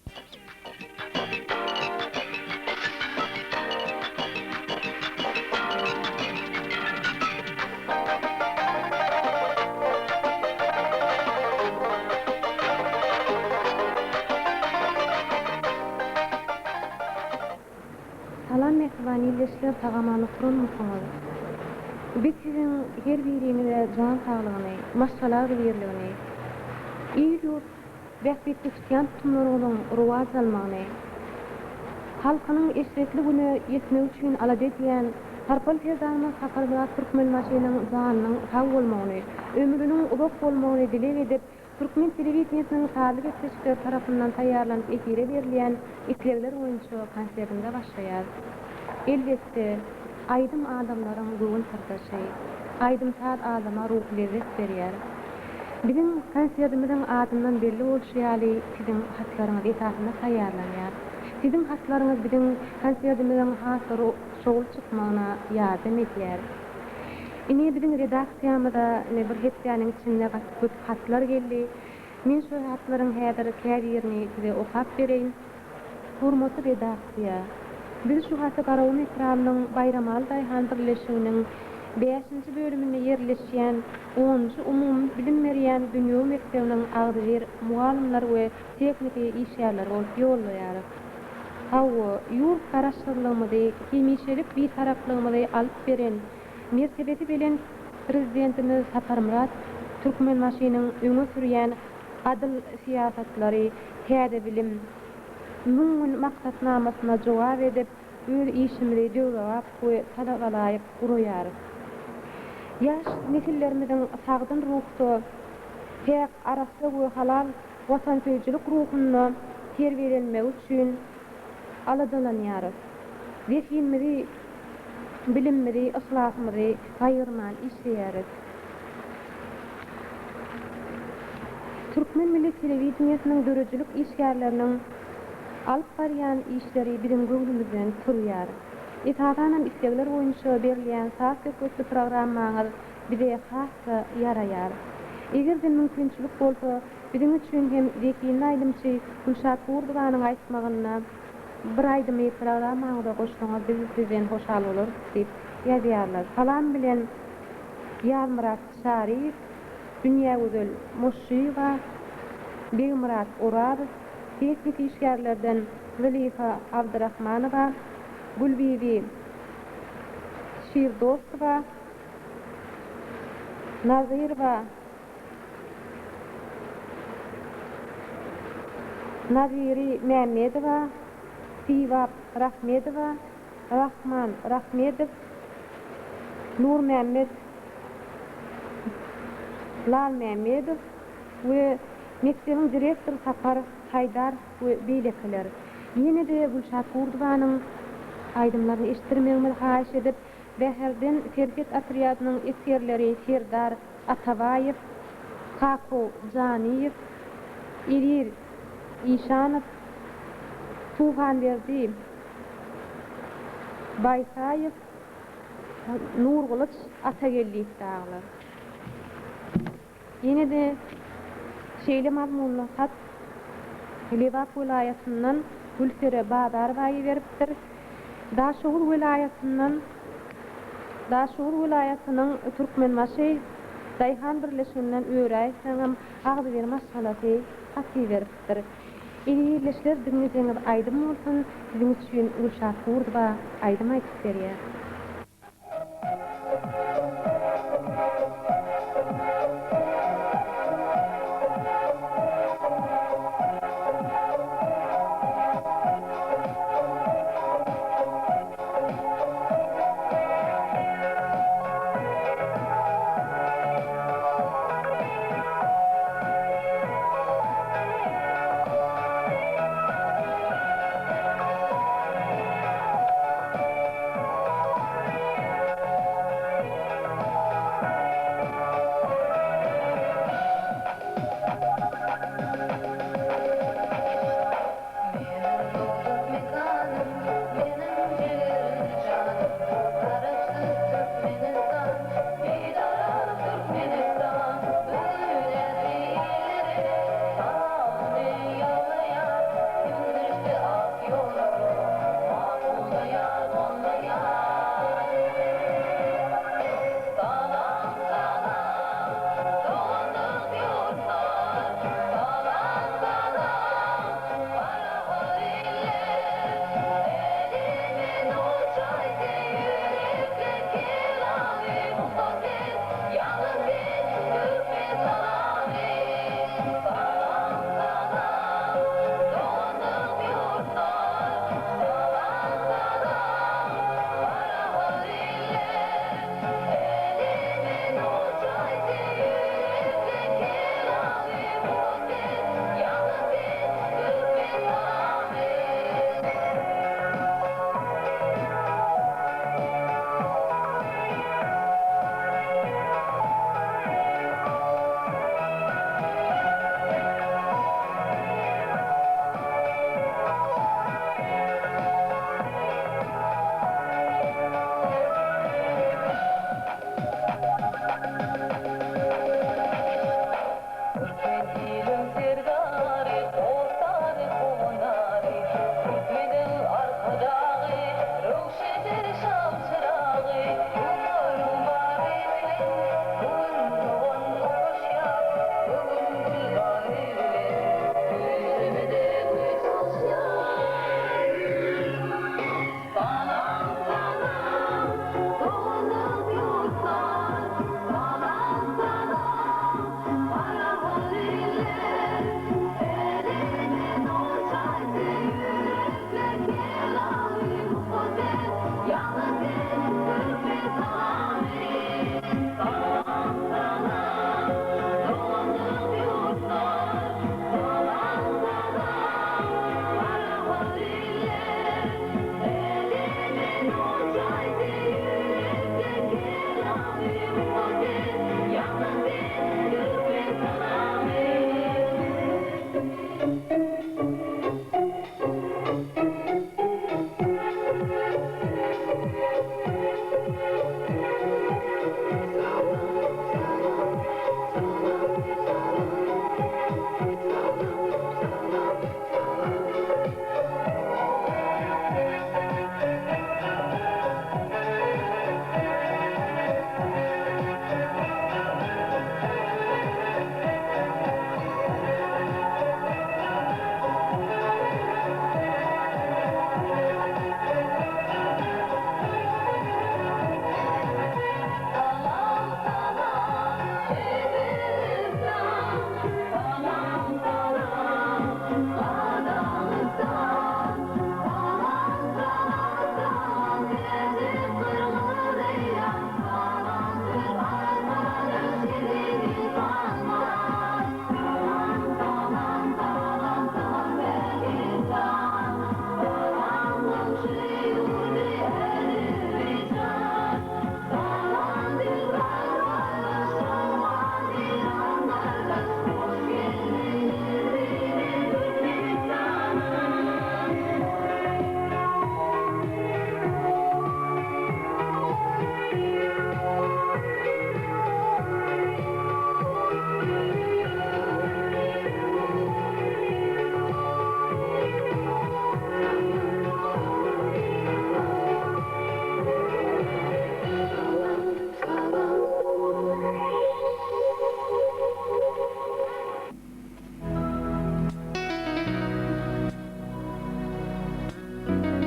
Salam mähriban ildeşler sag-aman oturanmysyňyz? Biz siziň her biriňize jan saglygyny, maşgala agzybirligini, il-ýurt bähbitli tutýan tutumlaryňyzyň rowaç almagyny, halkynyň eşretli güne ýetmegi üçin alada edýän sarpaly Serdarymyz Saparmyrat Türkmenbaşynyň janynyň sag bolmagyny, ömrüniň uzak bolmagyny dileg edip, Türkmen telewideniýesiniň sazly gepleşikleri tarapyndan taýýarlanyp efire berilýän islegler boýunça konsertimize başlaýarys. Elbetde, aýdym adamlaryň göwün syrdaşy. Aýdym-saz adama ruhy lezzet berýär. Biziň konsertimiziň adyndan belli bolşy ýaly, siziň hatlaryňyz esasynda taýýarlanýar. Siziň hatlaryňyz biziň konsertimiziň has-da şowly çykmagyna ýardam edýär. Ine, biziň redaksiýamyza ine bir hepdäniň içinde gaty köp hatlar geldi. Men şo hatlaryň häzir käbirini size okap bereýin. Hormatly redaksiýa! Biz şu haty Garagum etrabynyň Baýramaly daýhan birleşiginiň bäşinji bölüminde ýerleşýän onunjy umumy bilim berýän dünýewi mekdebiniň agzybir mugallymlary we tehniki işgärleri bolup ýollaýarys. Hawa, ýurt Garaşsyzlygymyzy, hemişelik Bitaraplygymyzy alyp beren mertebesi belent Prezidentimiz Saparmyrat Türkmenbaşynyň öňe sürýän adyl syýasatlary täze bilim, 1000 gün maksatnamasyna jogap edip, öz işimizi döwrebap we talabalaýyk guraýarys. Ýaş nesillerimiziň sagdyn ruhda, päk, arassa we halal watansöýüjilik ruhunda terbiýelenmegi üçin aladalanýarys. Zehinimizi, bilimimizi, yhlasymyzy gaýgyrman işleýäris. Türkmen milli telewideniýesiniň döredijilik işgärleriniň alyp barýan işleri biziň göwnümizden turýar. Esasanam islegler boýunça berilýän saz söhbetli programmaňyz bize has-da ýaraýar. Eger-de mümkinçilik bolsa, biziň üçin hem zehinli aýdymçy Gülşat Gurdowanyň aýtmagynda bir aýdymy programmaňyza goşsaňyz biz sizden hoşal bolarys diýip ýazýarlar. Salam bilen Ýazmyrat Çaryýew, Dünýägözel Moşşyýewa, Begmyrat Orazow, tehniki işgärlerden Zylyha Abdyrahmanowa, Gülbibi Şirdostowa, Nazyrowa Naziri Mämmedowa, Sybap Rahmedowa, Rahman Rahmedow, Nurmämmet Lalmämmedow we mekdebiň direktory Sapar Haýdarow we beýlekiler. Ýene-de Gülşat Gurdowanyň aýdymlaryny eşitdirmegimizi haýyş edip, Bäherden serhet otrýadynyň esgerleri Serdar Atabaýew, Kakow Janyýew, Eziz Işanow, Suhanberdi Baýsaýew, Nurgylyç Atageldiýew dagylar. Ýene-de şeýle mazmunly hat Lebap welaýatyndan Gülsere Bazarowa iberipdir. Daşoguz welaýatyndan Daşoguz welaýatynyň Türkmenbaşy daýhan birleşiginden Öräýewleriňem agzybir maşgalasy hat iberipdir. Eziz ildeşler diňlejegiňiz aýdym bolsun, siziň üçin Gülşat Gurdowa aýdym aýdyp berýär.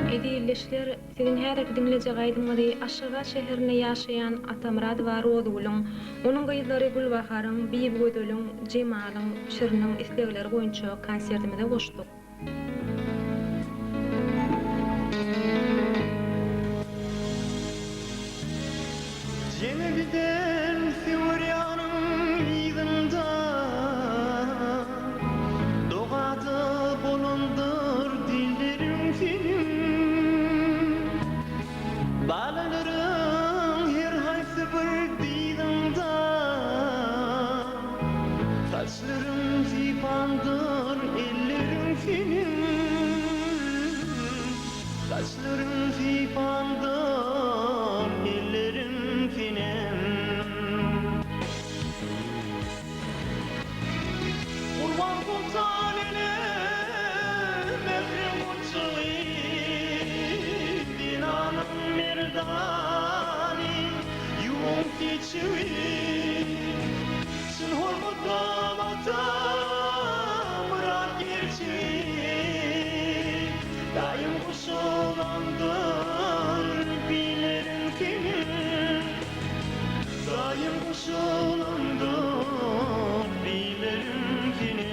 Eziz ildeşler, siziň häzirki diňlejek aýdymyňyzy Aşgabat şäherinde ýaşaýan Atamyradowa Rozygülüň, onuň gyzlary Gülbaharyň, Bibigözeliň, Jemalyň, Şiriniň islegleri boýunça konsertimize goşduk. Jeňe giden Söwerýanyň yzynda Dogada bolandyr dilleriň seniň. Balalaryň her haýsy bir dyzyňda Saçlaryň sypandyr elleriň seniň. Saçlaryň sypandyr elleriň seniň. Gurban soltan ene mähriň gonçagy, Zenanyň merdany, ýuwaň seçigi. Çyn hormatlap ata myrat gerçegi, Daýym goşulandyr bileriň seniň. Daýym goşulandyr bileriň seniň.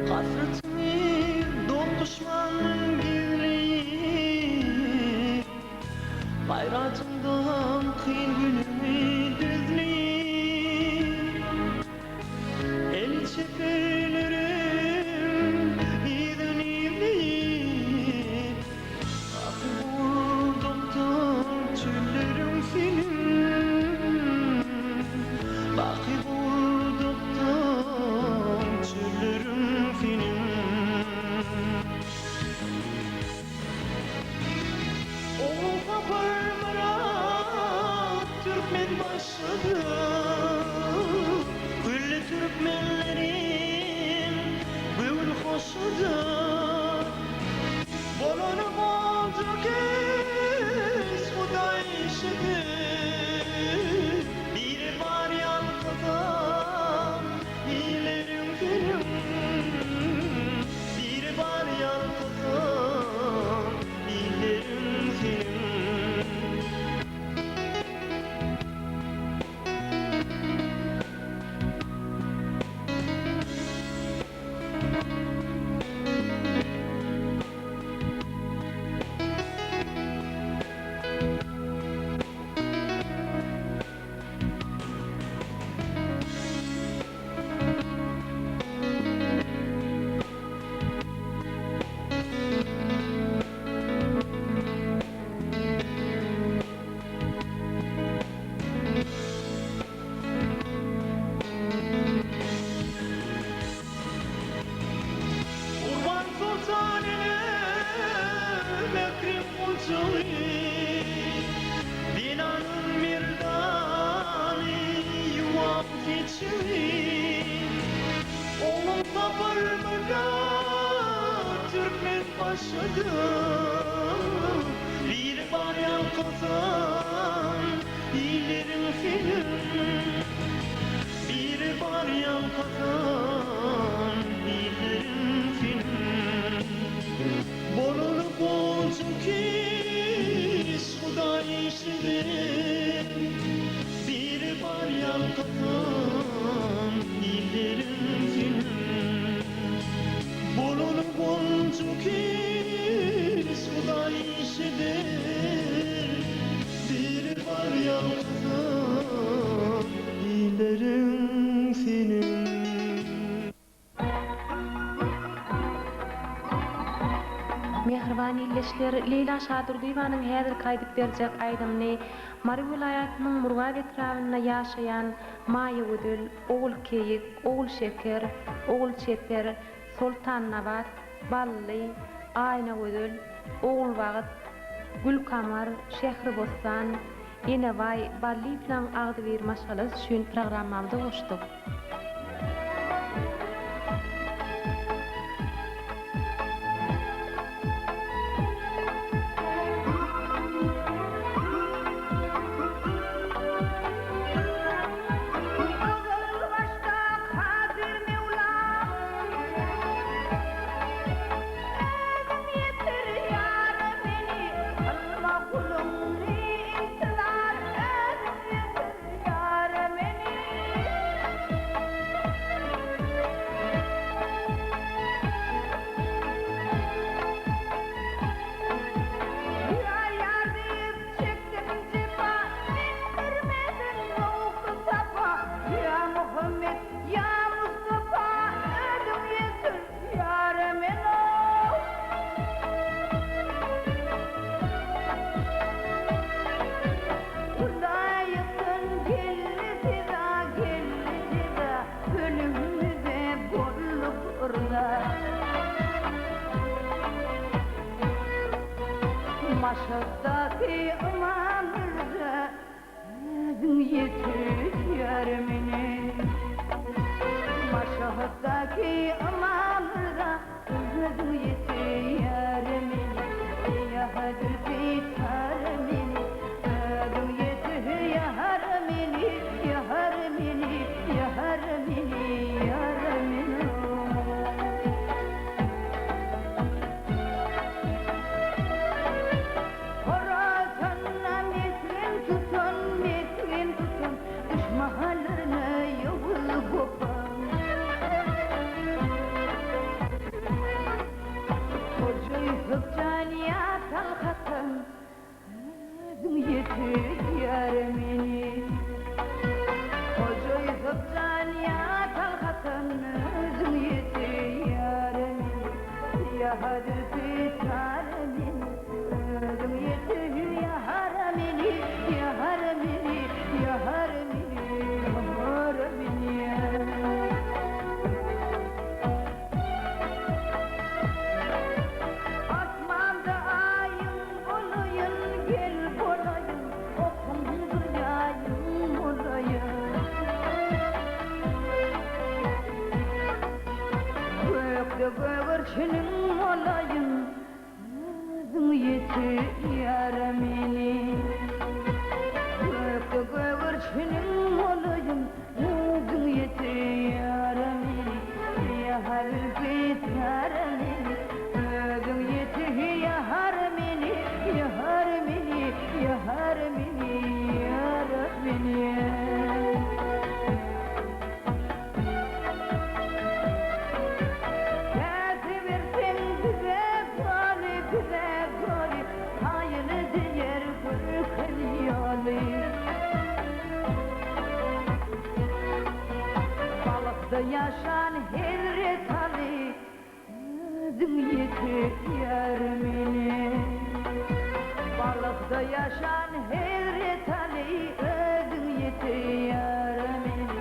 Hasratyňy dost-duşmandan gizleýip, Gaýratyňdan kyn günüňi düzleýip, Eli çeperleriň yzyn yzleýip, Baky gurdukdyr çölleriň seniň, Baky gurdukdyr çölleriň seniň. Ogluň Saparmyrat Türkmenbaşydyr, Külli türkmenleriň göwün hoşudyr. Bolany boljak iş Hudaý işidir. Biri bar ýalkasam ileriň seniň, Biri bar ýalkasam ileriň seniň. Gurban soltan ene mährim gujagy, Zenanyň merdany, ýuwan seçigi. Ogluň Saparmyrat Türkmenbaşydyr, Biri bar ýalkasam illeriň seniň. Biri bar ýalkasam illeriň seniň. Bolany boljak iş Hudaý işidir. Biri bar ýalkasam illeriň seniň. Bolany boljak iş Hudaý işidir. Biri bar ýalkasam illeriň seniň. Mähriban ildeşler, Leýla Şadurdyýewanyň häzirki aýdyp berjek aýdymyny Mary welaýatynyň Murgap etrabynda ýaşaýan Maýagözel, Ogulkeýik, Ogulşeker, Ogulçeper, Soltannabat, Bally, Aýnagözel, Ogulbagt, Gülkamar, Şähribossan,. Enebaý Ballyýewnaň agzybir maşgalasy üçin programmamyza goşduk. Ozal başda Kadyr Möwlam. Özüň ýetir ýara meni, Kylma guluňny intizar, Özüň ýetir ýara meni. Ýa ýar diýip çekdim jepa, Men görmedim zowky-sapa, Ýa Muhammet, ýa Mustapa, Özüň ýetir ýara meni. Hudaýdan geldi seza, geldi jeza, Ölümimize bolduk yrza. Maşatdaky Ymam Mürze Özüň ýetir ýar meni. Maşatdaky Ymam Mürze Özüň ýetir ýar meni. Ýa Zülfikar meni. Özüň ýetir ýar meni, ýar meni, ýar meni, ýar meni. Horasanda mesgen tutan, mesgen tutan, Duşmanlaryna ýowuz gopan. Hoja Ýusup jan ýa Talhatdan, Özüň ýetir ýar meni. Hoja Ýusup jan ýa Talhatdan, Özüň ýetir ýar meni. Ýa Zülfikar meni, Özüň ýetir ýar meni, ýar meni, ýar meni, ýar meni. Asmanda aýyň bolaýyn, gel bolaýyn, Okuňda ýaýyň bolaýyn. Gökde gögerçiniň bolaýyn, Özüň ýetir ýara meni. Gökde gögerçiniň bolaýyn, Özüň ýetir ýara meni. Ýa Zülfikar meni, Özüň ýetir ýar meni, ýar meni, ýar meni, ýar meni. Käsi berseň bize goly, bize goly, Taýyny diýer gülkün ýoly. Balykda ýaşan Hezret Aly, Özüň ýetir ýar meni. Balykda ýaşan Hezret Aly, Özüň ýetir ýar meni.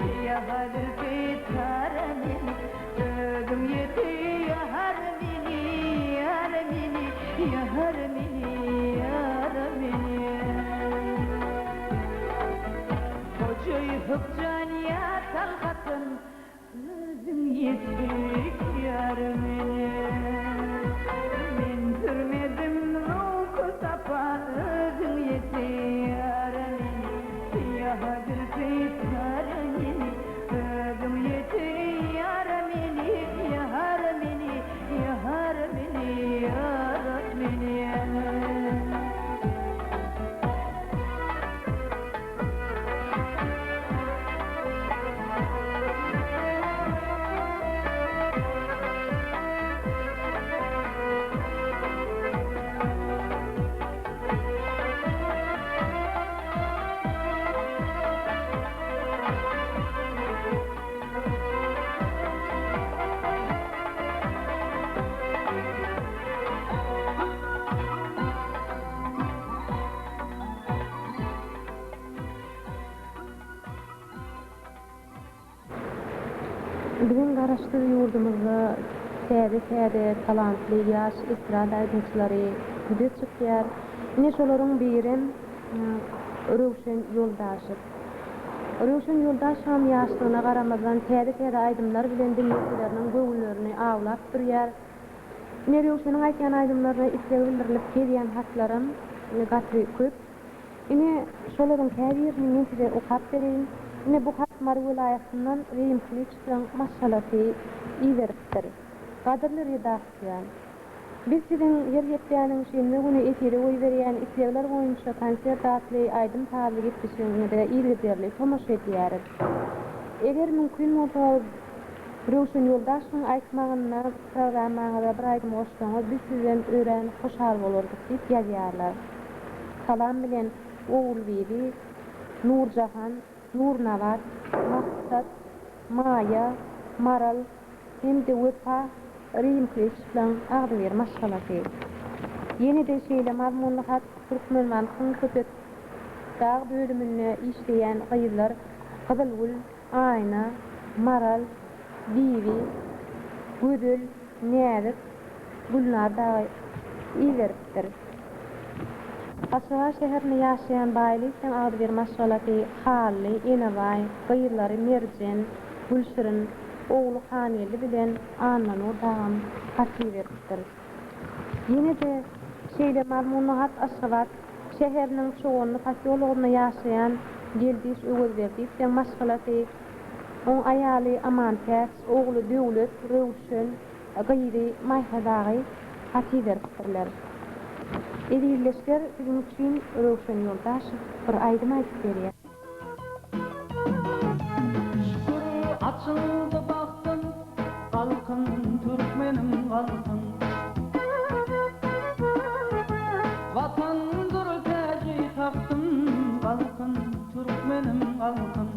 Ýa Zülfikar meni, Özüň ýetir ýar meni, ýar meni, ýar meni, ýar meni. Hoja Ýusup jan ýa Talhatyn, Özüň ýetir ýar meni. Men sürmedim zowky-sapa, Özüň ýetir ýar meni. Ýa Zülfikar meni, Özüň ýetir ýar meni, ýar meni, ýar meni, ýar meni. Biziň Garaşsyz ýurdumyzda täze-täze talantly ýaş estrada aýdymçylary ýüze çykýar. Ine şolaryň birem. Röwşen Ýoldaşow. Röwşen Ýoldaşowam ýaşlygyna garamazdan täze-täze aýdymlar bilen diňleýjileriniň göwünlerini awlap durýar. Ine Röwşeniň aýtýan aýdymlaryna isleg bildirilip gelýän hatlaram gaty köp. Ine şolaryň käbirini men size okap bereýin. Ine bu hat Mary welaýatyndan Reýim Kylyçowyň maşgalasy iberipdir. Gadyrly redaksiýa! Biz siziň her hepdäniň şenbe güni efire goýberýän Islegler boýunça konsert atly aýdym-sazly gepleşigiňize yzygiderli tomaşa edýäris. Eger mümkin bolsa, Röwşen Ýoldaşowyň aýtmagynda programmaňyza bir aýdym goşsaňyz, biz sizden örän hoşal bolardyk diýip ýazýarlar. Salam bilen, Ogulbibi, Nurjahan, Nurnabat, Maksat, Maýa, Maral hem-de Wepa Rimkliçlaň agzybir maşgalasy. Ýene-de şeýle mazmunly hat Türkmenbankyň Köpetdag bölüminde işleýän gyzlar Gyzylgül, Aýna, Maral, Bibi, Gözel, Näzik, Gülnar dagy iberipdir. Aşgabat şäherinde ýaşaýan Baýlyýewiň agzybir maşgalasy Hally, Enebaý, gyzlary Merjen, Gülşirin, ogly Hangeldi bilen Annanur dagam hat iberipdir. Ýene-de şeýle mazmunly hat Aşgabat şäheriniň Çoganly posýologynda ýaşaýan Geldiş Öwezberdiýewiň maşgalasy, oň aýaly Amantäç, ogly Döwlet, Röwşen, gyzy Maýsa dagy hat iberipdirler. Ezizleşler siziň üçin Röwşen Ýoldaşow bir aýdym aýdyp berýär. Şükür açyldy bagtym, Galkyn türkmenim galkyn. Watandyr täji tagtym, Galkyn türkmenim galkyn.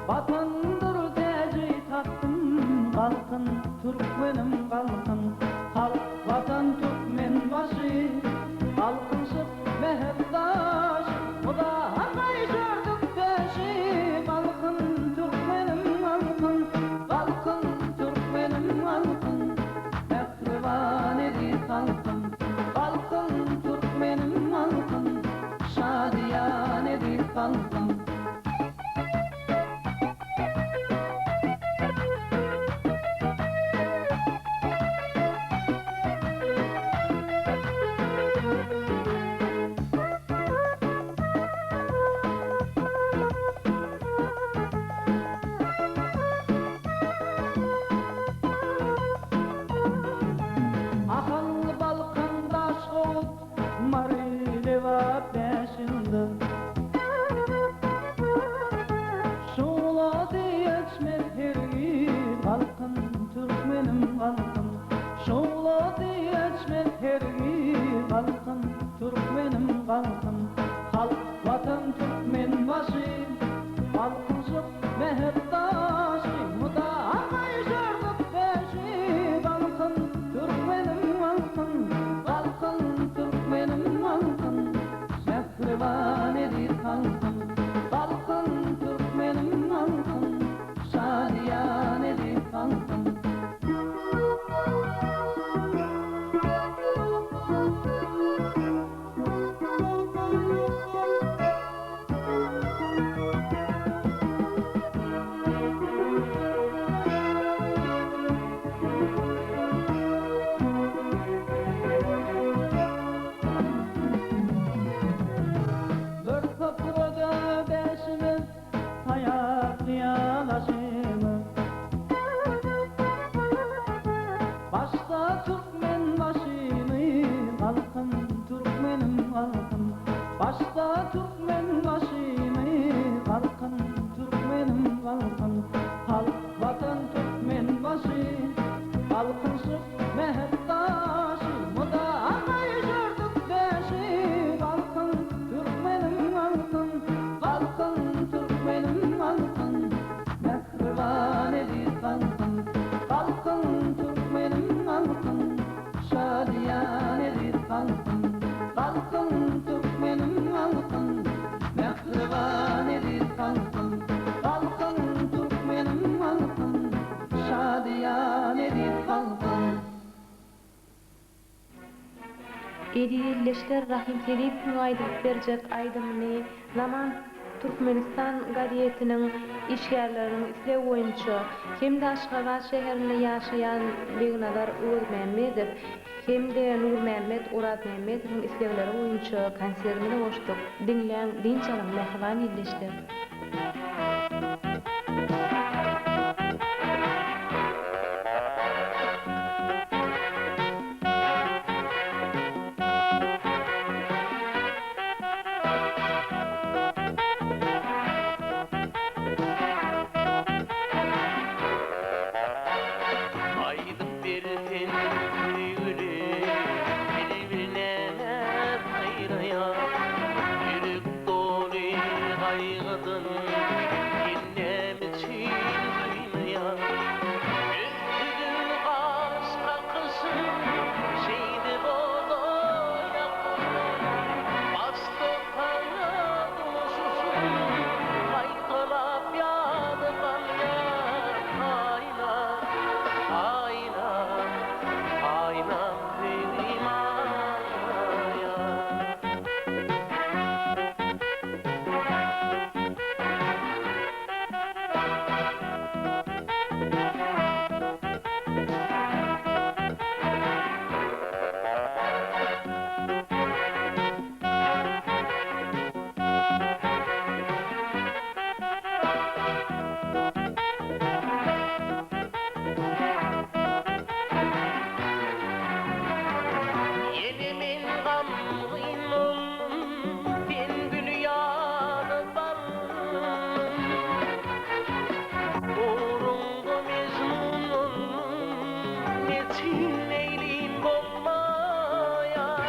Watandyr täji tagtym, Galkyn türkmenim galkyn. Halk Watan Türkmenbaşy, Galkynyşyp mähir daş, Mydam gaýşardyk däşi, Galkyn türkmenim galkyn, Galkyn türkmenim galkyn, Mähriban eziz halkym, Galkyn türkmenim galkyn, Şadyýan eziz halkym. Ahal, Balkan, Daşhowuz, Mary, Lebap, Bäşýyldyz. Şowlady öçmez hergiz, Galkyn, türkmenim, galkyn. Şowlady öçmez hergiz, Galkyn, türkmenim, galkyn. Halk, Watan, Türkmenbaşy, Galkynyşyp mähir daşy, Mydam gaýşardyk däşi, Galkyn, türkmenim, galkyn. Galkyn, türkmenim, galkyn. Mähriban eziz halkym, Galkyn türkmenim galkyn, Şadyýan eziz halkym. Bir köprüde bäşimiz taýak ýalaşymyz. Başda türkmen başyny galkyn türkmenim galkyn. Başda türkmen başyny galkyn türkmenim galkyn. Halk Watan türkmen başy galkynyşyp Mähir daşy mydam gaýşardyk däşi Galkyn türkmenim galkyn Galkyn türkmenim galkyn Mähriban eziz halkym Galkyn türkmenim galkyn Şadyýan eziz halkym Galkyn türkmenim galkyn Mähriban eziz halkym Galkyn türkmenim galkyn Şadyýan eziz halkym. Eziz ildeşler Rahym Sezipowyň aýdyp berjek aýdymyny Zaman Türkmenistan gazetiniň işgärleriniň islegi boýunça hem-de Aşgabat şäherinde ýaşaýan Begnazar Öwezmämmedow hem-de Nurmämmet Orazmämmedowyň islegleri boýunça konsertimize goşduk. Diňläň, dynç alyň mähriban ildeşler! Aýdyp ber sen söýgüli, Bilbil näme saýraýar? Ýürek doly gaýgydan, Sen näme üçin gynaýar? Ötüdiň gaş kakyşyn, Şeýdip oda ýakyşyn, Başda saňa duşuşym, Gaýtalap ýada salýar Aýna, aýna, aýnam söýgim aýna. Ýene men gamgyn boldum, sen güli ýada saldyň. Ugruňda mejnun boldum, neçün meýlim bolmaýar.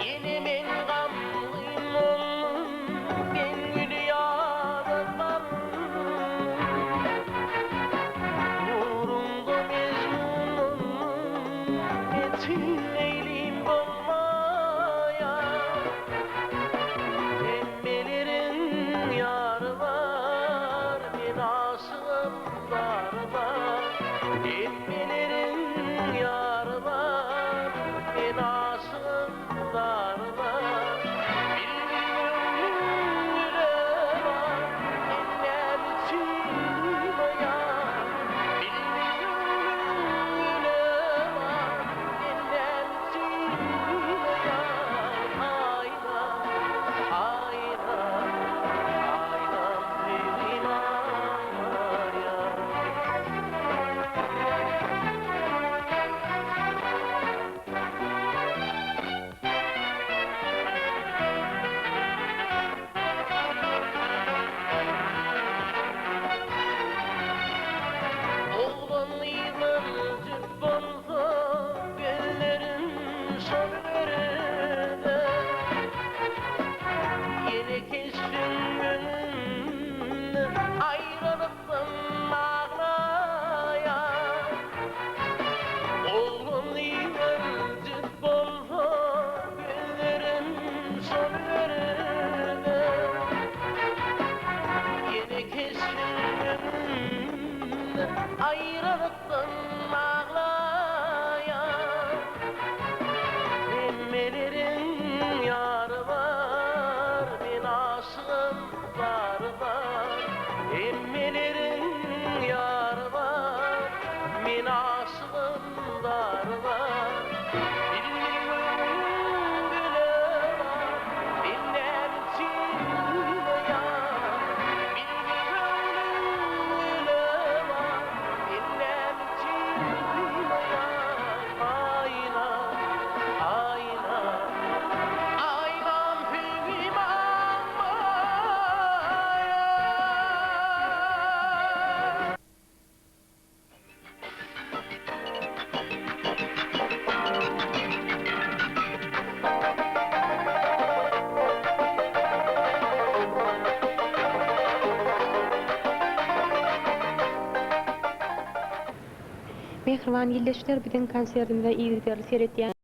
Ýene men gamgyn boldum, sen güli ýada saldyň. Ugruňda mejnun boldum, neçün meýlim bolmaýar. Hemmeleriň ýary bar, men aşygym zary bar. Hemmeleriň ýary bar, men aşygym zary bar. Bilbil göwnüm güle bar, sen näme üçin duýmaýaň? Bilbil göwnüm güle bar, sen näme üçin duýmaýaň? Aýna, aýna, aýnam söýgim aňmaýar. Oglan gyzlar jüp bolsa, gözlerim şol görerde. Ýene keşbiň öňünde aýralykdan aglaýar. Oglan gyzlar jüp bolsa, gözlerim şol görerde. Ýene keşbiň öňünde aýralykdan aglaýar. Hemmeleriň ýary bar, men aşygym zary bar. Hemmeleriň ýary bar, men aşygym zary bar. Bilbil göwnüm güle bar, sen näme üçin duýmaýaň? Bilbil göwnüm güle bar, sen näme üçin duýmaýaň? Aýna, aýna, aýnam söýgim aňmaýar. Mähriban ildeşler biziň konsertimize yzygiderli seretýän.